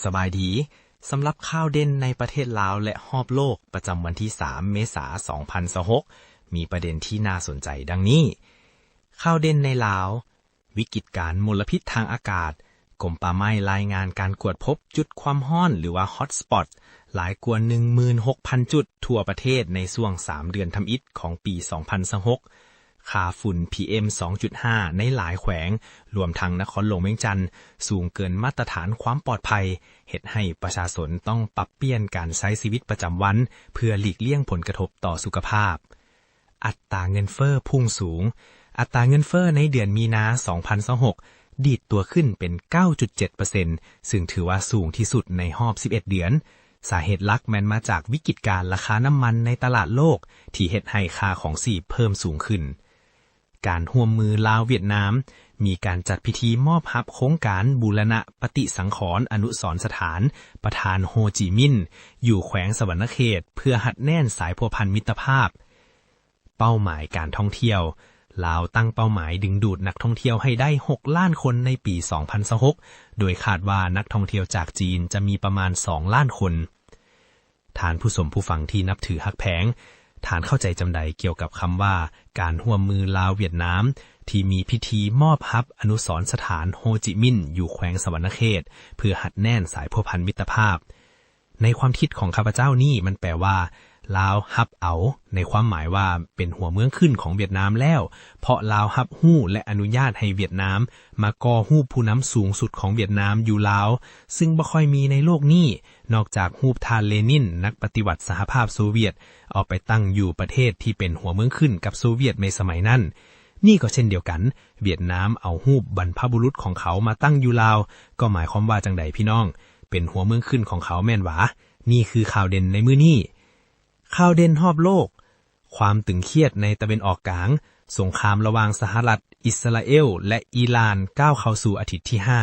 ສະບາຍດີ. ສຳລັບຂ່າວເດັ່ນໃນປະເທດລາວ ແລະ ຮອບໂລກ ປະຈຳວັນທີສາມ ເມສາ ສອງພັນຊາວຫົກ ມີປະເດັນທີ່ໜ້າສົນໃຈດັ່ງນີ້. ຂ່າວເດັ່ນໃນລາວ, ວິກິດການມົນລະພິດທາງອາກາດ, ກົມປ່າໄມ້ລາຍງານການກວດພົບຈຸດຄວາມຮ້ອນ ຫຼືວ່າ Hotspot ຫຼາຍກວ່າ ໜຶ່ງໝື່ນຫົກພັນ ຈຸດທົ່ວປະເທດໃນຊ່ວງສາມເດືອນທຳອິດຂອງປີສອງພັນຊາວຫົກ. ຄ່າຝຸ່ນ ພີເອັມ ສອງຈຸດຫ້າ ໃນຫຼາຍແຂວງ, ລວມທັງນະຄອນຫຼວງວຽງຈັນ, ສູງເກີນມາດຕະຖານຄວາມປອດໄພ, ເຮັດໃຫ້ປະຊາຊົນຕ້ອງປັບປ່ຽນການໃຊ້ຊີວິດປະຈຳວັນ ເພື່ອຫຼີກລ່ຽງຜົນກະທົບຕໍ່ສຸຂະພາບ. ອັດຕາເງິນເຟີ້ພຸ່ງສູງ. ອັດຕາເງິນເຟີ້ໃນເດືອນມີນາ ສອງພັນຊາວຫົກ ດີດຕົວຂຶ້ນເປັນ ເກົ້າຈຸດເຈັດເປີເຊັນ ຊຶ່ງຖືວ່າສູງທີ່ສຸດໃນຮອບ ສິບເອັດ ເດືອນ. ສາເຫດຫຼັກແມ່ນມາຈາກວິກິດການລາຄານ້ຳມັນໃນຕະຫຼາດໂລກ ທີ່ເຮັດໃຫ້ຄ່າຄອງຊີບເພີ່ມສູງຂຶ້ນ. ການຮ່ວມມືລາວ-ຫວຽດນາມ, ມີການຈັດພິທີມອບຮັບໂຄງການບູລະນະປະຕິສັງຂອນອະນຸສອນສະຖານປະທານໂຮຈິມິນ ຢູ່ແຂວງສະຫວັນນະເຂດ ເພື່ອຮັດແໜ້ນສາຍພົວພັນມິດຕະພາບ. ເປົ້າໝາຍການທ່ອງທ່ຽວ. ລາວຕັ້ງເປົ້າໝາຍດຶງດູດນັກທ່ອງທ່ຽວໃຫ້ໄດ້ ຫົກລ້ານຄົນໃນປີສອງພັນຊາວຫົກ ໂດຍຄາດວ່ານັກທ່ອງທ່ຽວຈາກຈີນຈະມີປະມານ ສອງລ້ານຄົນ. ທ່ານຜູ້ຊົມຜູ້ຟັງທີ່ນັບຖືຮັກແພງ, ທ່ານເຂົ້າໃຈຈຳໃດກ່ຽວກັບຄຳວ່າ ການຮ່ວມມືລາວ-ຫວຽດນາມ ທີ່ມີພິທີມອບຮັບອະນຸສອນສະຖານໂຮຈິມິນ ຢູ່ແຂວງສະຫວັນນະເຂດ ເພື່ອຮັດແໜ້ນສາຍພົວພັນມິດຕະພາບ? ໃນຄວາມຄິດຂອງຂ້າພະເຈົ້ານີ້ ມັນແປວ່າ ລາວຮັບເອົາ ໃນຄວາມໝາຍວ່າເປັນຫົວເມືອງຂຶ້ນຂອງຫວຽດນາມແລ້ວ, ເພາະລາວຮັບຮູ້ ແລະ ອະນຸຍາດໃຫ້ຫວຽດນາມມາກໍ່ຮູບຜູ້ນຳສູງສຸດຂອງຫວຽດນາມຢູ່ລາວ, ຊຶ່ງບໍ່ຄ່ອຍມີໃນໂລກນີ້ ນອກຈາກຮູບທ່ານເລນິນ ນັກປະຕິວັດສະຫະພາບໂຊວຽດ ເອົາໄປຕັ້ງຢູ່ປະເທດທີ່ເປັນຫົວເມືອງຂຶ້ນກັບໂຊວຽດໃນສະໄໝນັ້ນ. ນີ້ກໍເຊັ່ນດຽວກັນ, ຫວຽດນາມເອົາຮູບບັນພະບຸລຸດຂອງເຂົາມາຕັ້ງຢູ່ລາວ, ກໍໝາຍຄວາມວ່າຈັ່ງໃດພີ່ນ້ອງ? ເປັນຫົວເມືອງຂຶ້ນຂອງເຂົາແມ່ນຫວາ? ນີ້ຄືຂ່າວເດັ່ນໃນມື້ນີ້. ຂ່າວເດັ່ນຮອບໂລກ. ຄວາມຕຶງຄຽດໃນຕາເວັນອອກກາງ, ສົງຄາມລະຫວ່າງສະຫະລັດ, ອິດສະຣາເອວ ແລະ ອີຣານ ກ້າວເຂົ້າສູ່ອາທິດທີຫ້າ.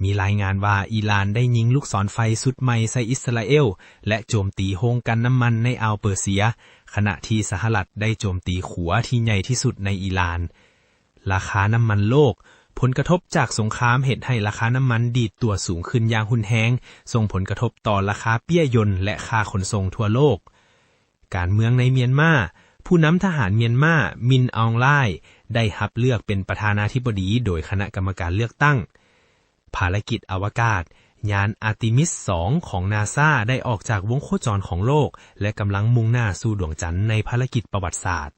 ມີລາຍງານວ່າ ອີຣານໄດ້ຍິງລູກສອນໄຟຊຸດໃໝ່ໃສ່ອິດສະຣາເອວ ແລະ ໂຈມຕີໂຮງກັ່ນນ້ຳມັນໃນອ່າວເປີເຊຍ, ຂະນະທີ່ສະຫະລັດໄດ້ໂຈມຕີຂົວທີ່ໃຫຍ່ທີ່ສຸດໃນອີຣານ. ລາຄານ້ຳມັນໂລກ. ຜົນກະທົບຈາກສົງຄາມເຮັດໃຫ້ລາຄານ້ຳມັນດີດຕົວສູງຂຶ້ນຢ່າງຮຸນແຮງ, ສົ່ງຜົນກະທົບຕໍ່ລາຄາເປ້ຍຍົນ ແລະ ຄ່າຂົນສົ່ງທົ່ວໂລກ. ການເມືອງໃນມຽນມາ. ຜູ້ນຳທະຫານມຽນມາ ມິນ ອອງ ລາຍ ໄດ້ຮັບເລືອກເປັນປະທານາທິບໍດີໂດຍຄະນະກຳມະການເລືອກຕັ້ງ. ພາລະກິດອະວະກາດ. ຍານອາຕິມິສສອງຂອງນາຊາໄດ້ອອກຈາກວົງໂຄຈອນຂອງໂລກ ແລະ ກຳລັງມຸ່ງໜ້າສູ່ດວງຈັນໃນພາລະກິດປະຫວັດສາດ.